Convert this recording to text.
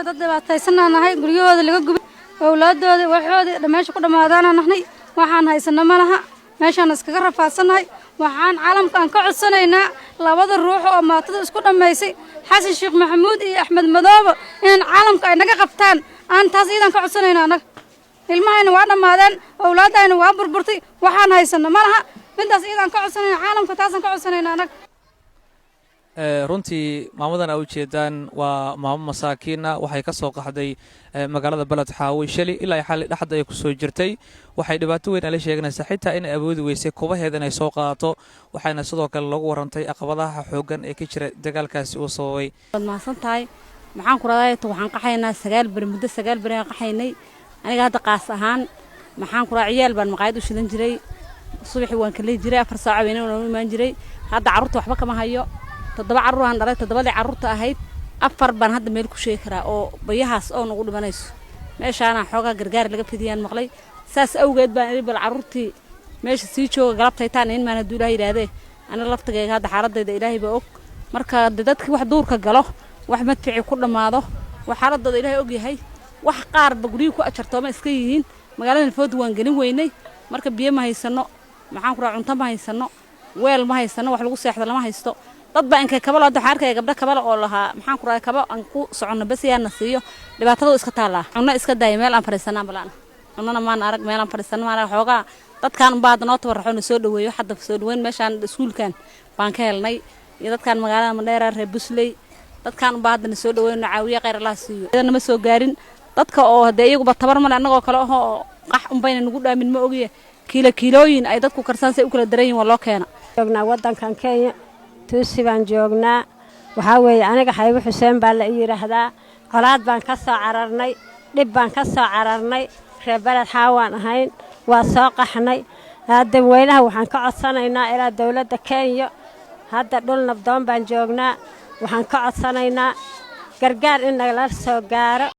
Dad dhibaataysanaa nahay, guryahooda laga gubay, owlaadooda waxoodii meesha ku dhammaadaana nahnay. Waxaan haysano ma laha, meeshaan iskaga rafaadsannahay. Waxaan caalamka aan ka codsanaynaa labada ruux oo maatada isku dhammaysay, Xasan Sheekh Maxamuud iyo Axmed Madoobe, inaan caalamka ay naga qabtaan. Aan taas iidaan ka codsanayna. Annaga ilmahayna waa dhammaadeen, owlaadayna waa burburtay, waxaan haysano ma laha. Midaas iyadaan ka codsanayna caalamka, taasaan ka codsanayna annaga. Runtii maamadan aa ujeedaan waa maamo masaakiina. Waxay ka soo qaxday magaalada Baled Xaawi shali ilaa xali dhexda ay kusoo jirtay. Waxay dhibaato weyn ala sheeganaysaa, xitaa inay awoodi weysay kubaheeda inay soo qaadato. Waxayna sidoo kale loogu warantay caqabadaha xooggan ee ka jira dagaalkaasi uu sababay. Waad mahadsan tahay. Maxaan ku radaa, waxaan qaxaynaa 9 beri, muddo 9 beri aan qaxaynay. Aniga hadda qaas ahaan, maxaan ku radaa, ciyaal baan maqaayad u shidan jiray. Subaxii waan kaley jiray, 4 saaco weyne waan u imaan jiray. Hadda carruurta waxba kama hayo. Toddoba carruur aan dhalay, toddobadii carruurta ahayd afar baan hadda meel ku sheegi karaa oo bayahaas oo nagu dhimanayso. Meeshaana xoogaa gargaar laga fidiyaan maqlay, saas awgeed baan iri bal carruurtii meesha sii jooga, galabtaytaan in maan hadduu Ilahay yidhaahdee. Aniga laftigayga hadda xaaladayda Ilaahay baa og. Marka de dadkii wax duurka galo, wax madfici ku dhammaado, wax xaaladooda Ilaahay og yahay, wax qaarba guryihii ku ajartooma iska yihiin. Magaalada Nafooda waan gelin weynay. Marka biyo ma haysano, maxaan ku rahaa, cunto ma haysano, weel ma haysano, wax lagu seexdo lama haysto. Dad baa inkay kabalo hadda waxaan arkaya gabdho kabala oo lahaa, maxaan ku rahay, kabo aan ku soconno bas yaana siiyo. Dhibaatadu iska taallaa. Cunno iska daaya, meel aan fadhiisanaan balaan cunnona maan arag, meel aan fadhiisano maan arag. Xoogaa dadkan unbaa hadda noo tabarraxo, na soo dhaweeyo. Hadda soo dhaweyn meeshaan iskuulkan baan ka helnay iyo dadkan magaalada Mandheera, reer Busley. Dadkan unbaa hadda na soo dhaweyn, na caawiye, khayr Allah siiyo. Nama soo gaarin dadka oo haddee iyaguba tabar male, annagoo kale ahoo qax unbayna nagu dhaamin. Ma ogiye, kiilo kiilooyin ay dadku karsaan say u kala daran yihin waa loo keena. Joognaa waddankan Kenya, Tuusi baan joognaa. Waxaa weeye, aniga Xaybo Xuseen baa la yidhaahdaa. Colaad baan ka soo cararnay, dhib baan ka soo cararnay. Reer Beled Xaawaan ahayn, waa soo qaxnay. Dadweynaha waxaan ka codsanaynaa ilaa dowladda Kenya. Hadda dhul nabdoon baan joognaa. Waxaan ka codsanaynaa gargaar in nagala soo gaaro.